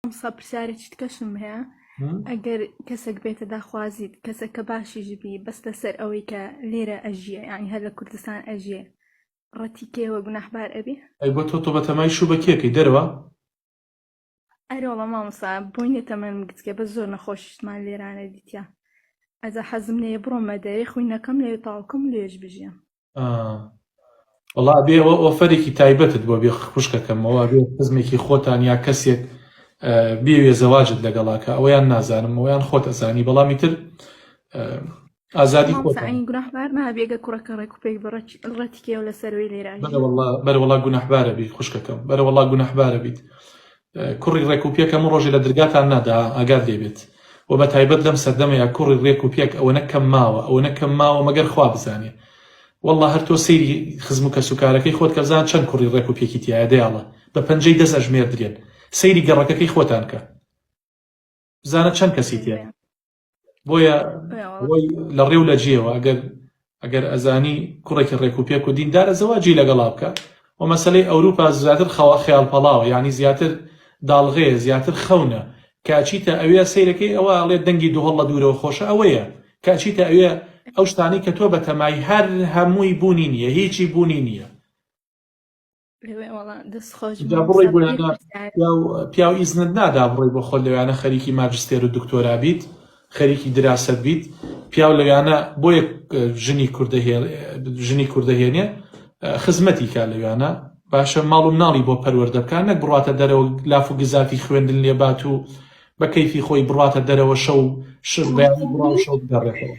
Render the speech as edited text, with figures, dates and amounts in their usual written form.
مامۆستا پرسیارێکی تکەشم هەیە ئەگەر کەسێک بێتە داخوازیت کەسەکە باشیش بی بەس لەسەر ئەوەی کە لێرە ئەژیە یعنی هەر لە کوردستان ئەژیێ ڕەتی کەیەوە گوناحبار ئەبی؟ ئەی بۆ تۆ تۆ بەتەمای شوو بە کێ کەی دەرەوە؟ ئەرێ وەڵا مامۆستا بۆی نیە تەمەنم گچکە بەس زۆر نەخۆشیشمان لێرانە دیتیە ئەجا حەزم لێیە بڕۆمە دەرێ خوینەکەم لەوێ تەواوکەم و لەوێش بژیەم. وەڵا ئەبێ ئەوە ئۆفەرێکی تایبەتت بۆ بێ خوشکەکەم ئەوە ئەبێ خزمێکی خۆتان یا کەسێک بێوێ زەواجت لەگەڵا کە ئەوەیان نازانم ئەویان خۆت ئەزانی بەڵام ئیتر ئازادی خۆتان گوناحبار نابێ گە کوڕەکە ڕێک و پێک بە ڕەتیکەوە لەسەروی لێرە بەرە وەڵا بەرە وەڵا گوناحبارە بیت خوشکەکەم بەرە وەڵا گوناحبارە بیت کوڕی ڕێک و پێک هەموو ڕۆژێ لە درگاتان نادا ئاگات لێ بێت و بە تایبەت لەم سەردەمەیا کوڕی ڕێک و پێک ئەوەنە کەم ماوە ئەوەنە کەم ماوە مەگەر خوا بزانێ واللە هەر تۆ سەیری خزم و کەسوکارەکەی خۆت کە بزانە چەند کوڕی ڕێک و پێکی تیایە دەیاڵە بە پەنجەی دەست ئەژمێردرێن سەیری گەڕەکەکەی خۆتان کە بزانە چەند کەسی تیایە بۆیە ئەوەی لە ڕێ و لە جێوە ئەگەر ئەگەر ئەزانی کوڕێکی ڕێک و پێک و دیندارە زەواجی لەگەڵا بکە و مەسلەی ئەوروپا زیاتر خەوا خەیاڵ پەڵاوە یعنی زیاتر داڵغەیە زیاتر خەونە کە ئەچیتە ئەوێ سەیرەکەی ئەوە ئەڵێ دەنگی دهۆڵ لە دوورەوە خۆشە ئەوەیە کە ئەچیتە ئەوێ ئەو شتانەی کە تۆ بەتەمای هەر هەمووی بوونی نییە هیچی بوونی نییە جا بڕۆی بۆ یانە پیاو ئیزنت نادا بڕۆی بۆ خۆت لەویانە خەریکی ماجستێر و دکتۆرا بیت خەریکی دراست بیت پیاو لەویانە بۆ یەک ژنی کوردە ژنی کوردە هێنێ خزمەتی کا لەویانە باشە ماڵ و مناڵی بۆ پەروەردە بکە نەک بڕاتە دەرەوە لاف و گزافی خوێندن لێبات و بە کەیفی خۆی بڕاتە دەرەوە شەو شەو بەیانی بڕا و شەو بگەڕێتەوە.